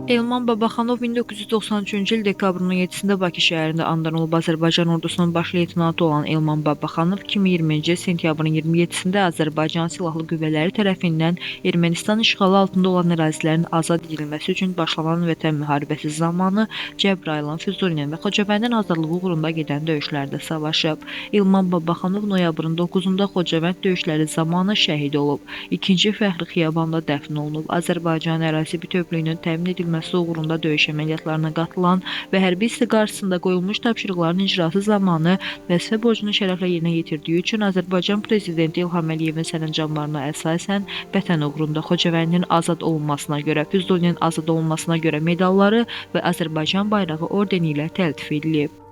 Elman Babaxanov 1993-cü il dekabrın 17-sində Bakı şəhərində anadan olub. Azərbaycan ordusunun baş leytenantı olan Elman Babaxanov 2020-ci il sentyabrın 27-sində Azərbaycan Silahlı Qüvvələri tərəfindən Ermənistan işğalı altında olan ərazilərin azad edilməsi üçün başlanan Vətən müharibəsi zamanı Cəbrayılın, Füzulinin və Xocavəndin azadlığı uğrunda gedən döyüşlərdə savaşıb. Elman Babaxanov noyabrın 9-da Xocavənd döyüşləri zamanı şəhid olub. 2-ci Fəxri Xiyabanda dəfn olunub. Azərbaycan ərazi bütövlüyünün təmin edilməsi uğrunda döyüş əməliyyatlarına qatılan və hərbi hissə qarşısında qoyulmuş tapşırıqların icrası zamanı vəzifə borcunu şərəflə yerinə yetirdiyi üçün Azərbaycan Prezidenti İlham Əliyevin sərəncamlarına əsasən Vətən uğrunda, Xocavəndin azad olunmasına görə, Füzulinin azad olunmasına görə medalları və Azərbaycan bayrağı ordeni ilə təltif edilib.